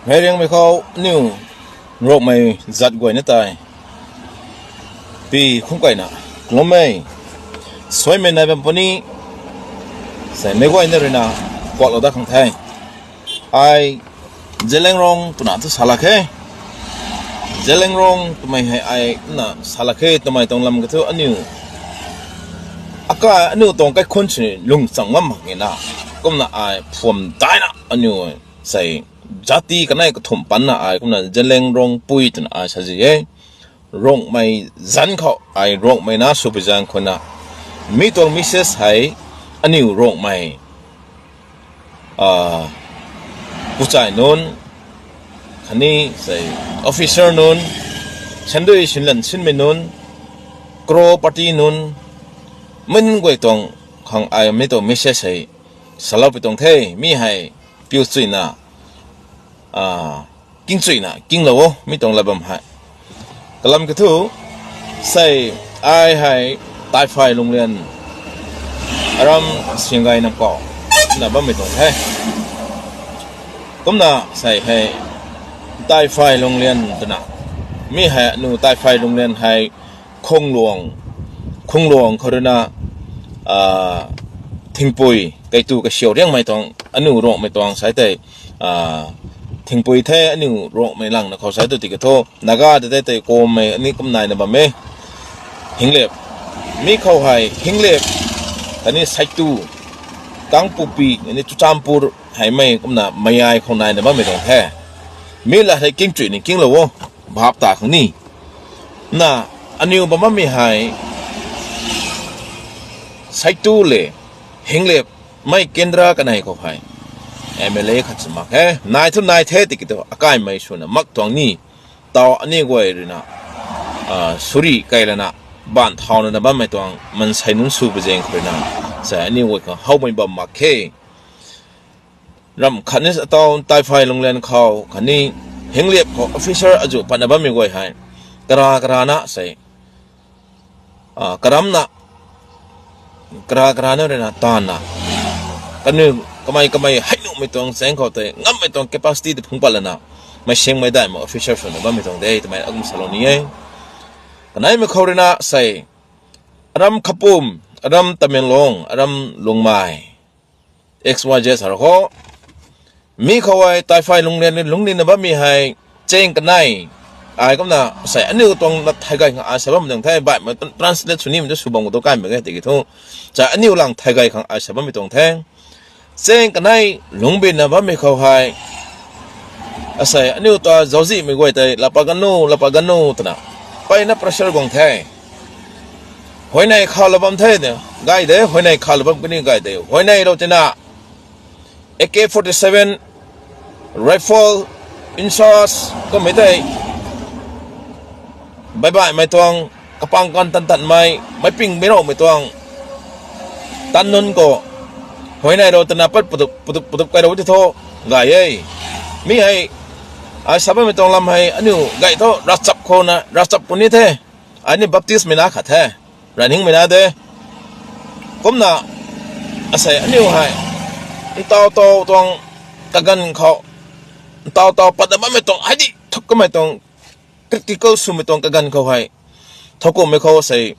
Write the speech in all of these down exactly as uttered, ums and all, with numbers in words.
Hei riangmei khou aniu Rongmei zat guayna tei pi khum kaina kalum e. Suaimei nai bam puni sei meic guayna ruina kuaklou dat khang the. Ai Zeliangrong twna thu salak khe. Zeliangrong twmei hei ai na salak khe twmei tuang lam kathu aniu akai aniu tuang kaikhunc sini lung chang ngam mak e na. Kumna ai phuam daina aniu sei jati kanei kathumh panna ai kumna Zeliangrongpui twna ai sa zi e. Rongmei zanc khou ai Rongmei na sw pi zaeng khou na mi tuang message hei aniu Rongmei puchai nunc khatni sei officer nunc, sandui sinlan sinmei nunc, crorepati nunc, mei nunc guay tuang khang ai mi tuang message hei salou pi tuang the. Mi hei piu chuina king chuina kinglou o mi tuang lat bam hei. Kalam kathu sei ai hei Taiphay Lunglen aram Singgay Namkau na bammei tuang the. Kumna sei hei Taiphay Lunglen twna mi hei aniu Taiphay Lunglen hei Khungluang, Khungluang khou ruina Thingpui kaitu kasiau riangmei tuang aniu Rongmei tuang sai tei Thingpui the aniu Rongmei langna khou sai tu tiki thu Naga ta tei tei kummei ani kum naina bam e. Hinglep mi khou hei Hinglep khatni Saitu, Kangpokpi khatni Churachandpur heimei kumna mayai khou naina bammei tuang the. Mi lat hei king chuina kinglou o, bhap ta khang ni. Na aniu bam bammei hei Saitu le Hinglep mei kendra kanei khou hei M L A khat sw mak khe. Nai thu nai the tiki thu akaimei swna mak tuang ni. Tau aniu guay ruina suri kai lana baanc thauna na bammei tuang mansei nunc sw pi zaeng khou ruina sei aniu guay khang howmei bam mak khe. Ramh khatni ataw Taiphay Lunglen khou khatni Hinglep khou officer azuh patna bammei guay hei kara karana sei karamna kara karana ruina taanna kaniw kamei kamei hei nuhmei tuang chaeng khou tei ngammei tuang capacity tei phungc pat lana mei singmei daihmei officer swna bammei tuang de twmei akum salou ni e. Kaneimei khou ruina sei aram Khapum, aram Tamenglong, aram Lungmei, X Y Z sa ru khou mi khou hei Taiphay Lunglen ni lungc nina bammei hei chaeng kanei ai kumna sei aniu tuang lat thei gay khang ai sa bammei tuang the. Baihmei translate sw nimei tu sw bam khou tu kaimei ge tiki thu sei aniu lang thei gay khang ai sa bammei tuang the. Chaeng kanei lungc bina bammei khou hei asei aniu ta zauzihmei guay tei lapa ganu lapa ganu twna peyna pressure guang the. Huayney khalou bam the, gay de, huayney khalou bam kani gay de. Huayney rou tina A K forty-seven, rifle, INSAS kummei tei baibaihmei tuang kapang kan tan tanmei meic pingmei roumei tuang tan nunc khou huayney rou tina pat padup padup padup kai rou ti thu gay e. Mi hei ai sa bammei tuang lam hei aniu gay thu ravchap khouna ravchap puni the. Ai ni Baptistmei na khat the, raningmei na de. Kumna asei aniu hei ntaw taw tuang kaganv khou ntaw taw patna bammei tuang hei di thuk kamei tuang critical swmei tuang kaganv khou hei thowkumhmei khou sei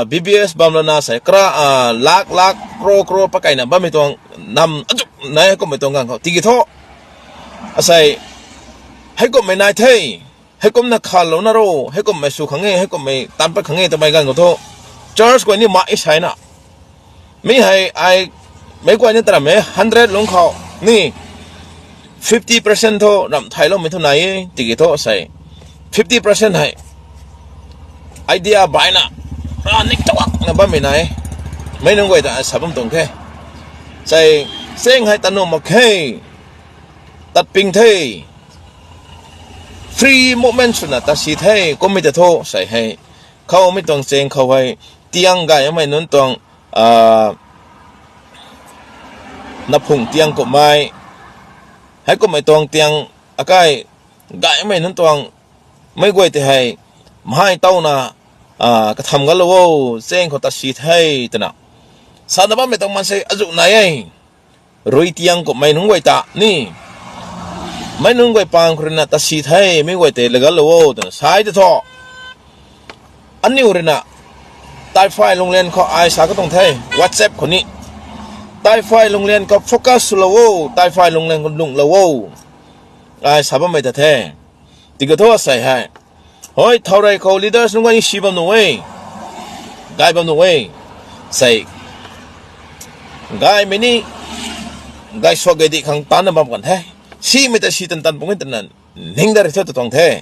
B B S bam lana sei kra lak lak crore crore pakaina bammei tuang nam azuh nai kummei tuang ganv khou tiki thu asei heikumhmei nai the. Heikumna khalouna ro, heikumhmei sw khang e, heikumhmei tan pat khang e twmei ganv khou thu church guay ni ma i saina mi hei ai meic guay ni taram e hundred lungc khou ni fifty percent thu ramh thayloumei thu nai e tiki thu sei fifty percent hei idea baihna ra nik tawakna bammei nai. Meic nunc guay ta sa bam tuang the. Sei chaeng hei tanu mak khe, tat ping the, free movement swna tat si the kummei ta thu sei hei khoumei tuang chaeng khou hei tiang gaymei nunc tuang naphung tiang kummei heikumhmei tuang tiang akai gaymei nunc tuang meic guay tei hei mhai tawna katham galou o, chaeng khou tat si the twna sana bammei tuang maansei azuh nai e. Rui tiang kummei nunc guay ta ni Mei nunc guay pang khou ruina ta si the, mi guay tei legal lou o twna sai de thu. Aniu ruina Taiphay Lunglen khou ai sa katuang the, WhatsApp khou ni. Taiphay Lunglen khou focus swlou o, Taiphay Lunglen khou lunghlou o. Ai sa bammei ta the. Tiki thu asei hei, hoi, thourey khou leaders nunc guay ni si bam nuh e, gay bam nuh e. Sei, gaymei ni, gay suak gay di khang tanna bam kan the. Simei ta si tan tan pung e twna ning dat ri thu ta tuang the.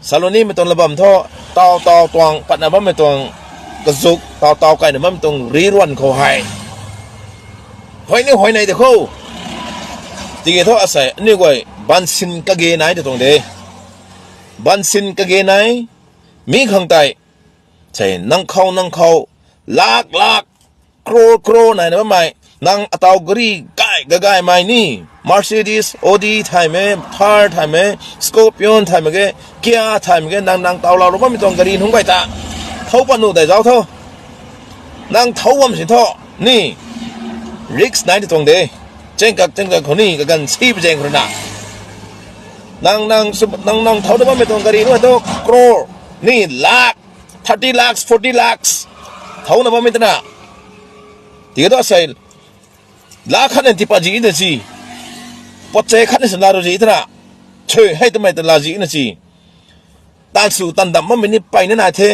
Salonimei tuang la bam thu, taw taw tuang patna bammei tuang kazuk, taw taw kaina bammei tuang riruan khou hei, huay ni huay nai de khou. Tiki thu asei aniu guay bansin kage nai ta tuang de. Bansin kage nai, mi khang tei, sei nang khou nang khou, lak lak, crore crore naina bammei, nang ataw gari gay gagaymei ni, Mercedes, Audi thaymei, Thar thaymei, Scorpio thaymei ge, Kia thaymei ge, nang nang tawlou lou bammei tuang gari nunc guay ta thou pat nuh dei zauc tho. Nang thou bam si thu, ni, risk nai ta tuang de. Chengkak chengkak khou ni kaganv si pui zaeng khou ruina, nang nang sw- nang nang thou ta bammei tuang gari nunc thu crore, ni, lakh, thirty lakhs, forty lakhs thouna bammei twna. Tiki thu asei, lak khatna tiipat zi na si, poche khatna sana ru zi twna, chei hei twmei ta la zi na si. Tan sw tan dam bammei ni mpeyna nai the.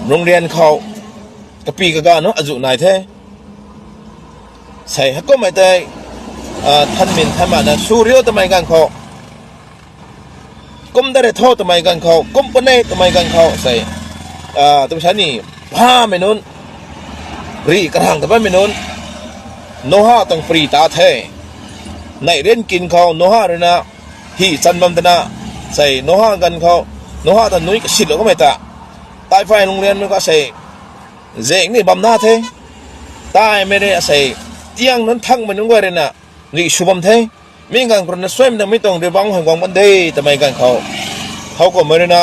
Lunglen khou kapi kaga nunc azuh nai the. Sei heikummei tei, thanmin thanmana sw riu twmei ganv khou, kum dat re tho twmei ganv khou, kum puni twmei ganv khou sei, twmei sa ni, bamei nunc, rih karang ta bammei nunc, Noha tuang pri ta the. Neih rian kin khou Noha ruina hi chan bam twna, sei Noha ganv khou, Noha ta nui kasitlou kamei ta, Taiphay Lunglen nunc ka sei, zaeng ni bam na the. Taimei rui asei, tiang nunc thangmei nunc guay ruina rih sw bam the. Mi ganv khou ruina suaimei na mi tuang rui bang hei guang bam de twmei ganv khou, thowkumhmei ruina,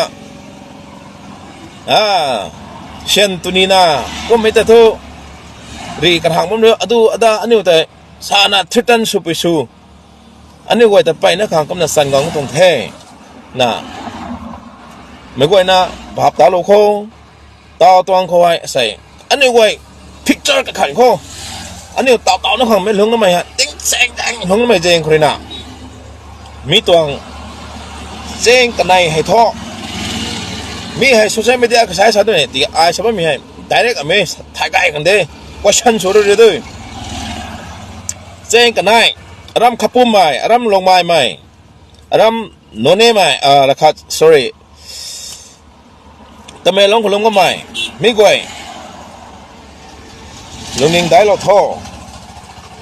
syan tunina, kummei ta thu, rih karang bam riu adu ada aniu tei sana threaten sw pui sw, aniu guay ta mpeyna khang kumna chan guang tuang the, na, meic guayna bap talou khou, taw tuang khou hei sei, aniu guay picture kakhan khou, aniu taw taw na khang mei lungc namei hei tingsaeng daeng lungc namei zaeng khou ruina, mi tuang chaeng kanei hei thu, mi hei social media kasai sa tu e ti ai sa bammei hei direct amei thay gay khang de, question sw ru ri tu. Chaeng kanei, aram Khapummei, aram Longmaimei, aram Nonemei, lakhat sorry, Tamenglong khou lum kamei, mi guay, lungning daiclou tho,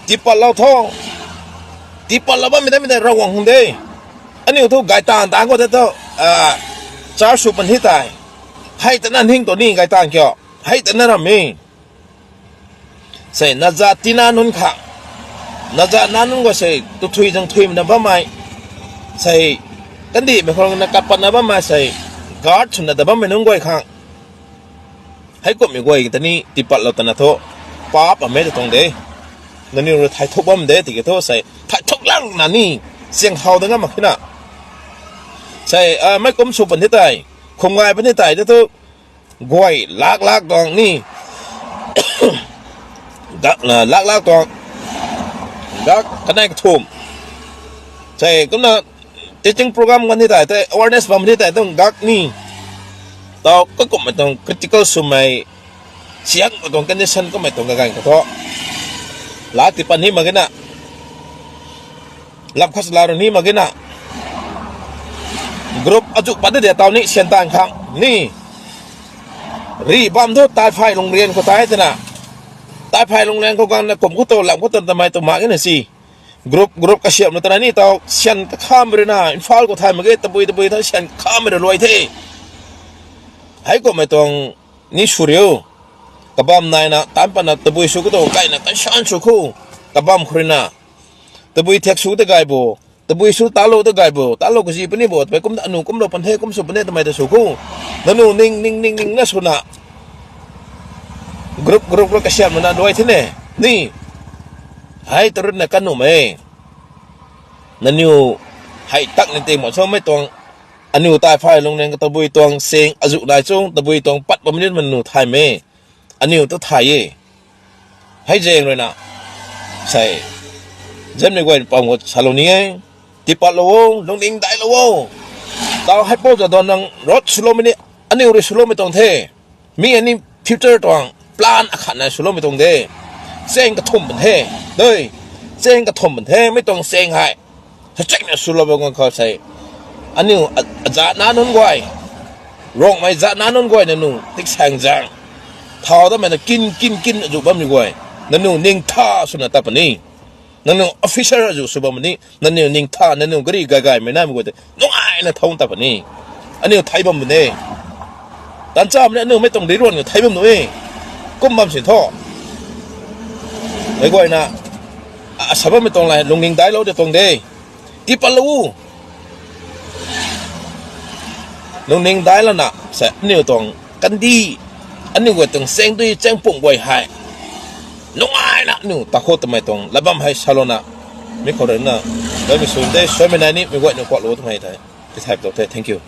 tiipatlou tho, tiipatlou bammei ta mi tei Ravguangc hung de. Aniu thu gaytaanv tang khou tei thu, church sw pan hi tei, hei tana ning tu ni gaytaanv kiu, hei tana ram e. Sei naza tina nunc khang, naza na nunc guay sei tuthui zangthuimei na bammei, sei kandihmei khou na kapatna bammei sei, guard swna ta bammei nunc guay khang, heikumhmei guay ta ni tiipatlou tana thu, paap amei ta tuang de. Nangniw rui thay thuk bam de tiki thu sei thay thuk lang na ni, siang thau da ngam mak khe na. Sei mei kum sw pan hi tei, khum ngai pan hi tei ta thu, guay lak lak tuang ni, lak lak tuang, gak kanei kathumh, sei kumna teaching program kan hi tei tei awareness bam hi tei tuang gak ni, taw kakumhmei tuang critical swmei, siakmei tuang condition kummei tuang kaganv khou thu, la tiipat ni mak ge na, lam khat sala ru ni mak ge na, group azuh pat de taw ni syan taanv khang ni, rih bam thu Taiphay Lunglen khou tei twna, Taiphay Lunglen khou gangna kum khou tu lam khou tu tamei tu mak ge na si. Group group kasiamhna twna ni taw syan kakhamei rui na Imphal khou thay mak ge, tabui tabui tha syan kakhamei rui luai the. Heikumhmei tuang ni sw riu, kabam naina taanc patna tabui sw khou tu gayna concern sw khou, kabam khou rui na, tabui thak sw ta gay bo, tabui sw talou ta gay bo, talou kazi puni bo twmei kumna anu kumlou pan the, kum sw pan the twmei ta sw khou, nanu ning ning ning ning na swna, group group rui kasiamhna luai the ne, ni, hei tarutna kan nuhmei Nangniw hei tak ni ting mak cho mei tuang, aniu tai phay lungning ka tabui tuang sing azuh nai chung, tabui tuang pat bam ni nangniw thaymei. Aniu tu thay e. Hei zaeng ruina, sei, zemni guay pam khou salou ni e. Tipatlou o, lungning dailou o. Tau hei pou za dan nang road swloumei ni, aniu rui swloumei tuang the. Mi ani future tuang plan akhat nai swloumei tuang de. Chaeng kathumh pun the. Dei, chaeng kathumh pun the, mei tuang chaeng hei. Sa chaeng na swlou bam khou sei, aniu a, azat na nunc guay, Rongmei zat na nunc guay nangniw tiksaeng zaeng thau damei na kin kin kin azuh bammei guay, nangniw ningtha swna tat puni. Nangniw officer azuh sw bam puni, nangniw ningtha, nangniw gari gay gaymei naimei guay tei nungaina thau tat puni. Aniu thei bam puni. Tanchamei ni aniu mei tuang riruan khou thei bam nu e. Kum bam sin thu, mei guayna, a, sa bammei tuang lay lungning dailou de tuang de. Tipatlou, lungning dailouna sei aniu tuang kandih, aniu guay tuang chaeng dui chaeng pumh guay hei nungaina aniu ta khou twmei tuang lat bam hei salouna, mi khou ruina, daimei sw de, suaimei nai ni mei guay niw kuaklou twmei tei tithay pu tuang the. Thank you.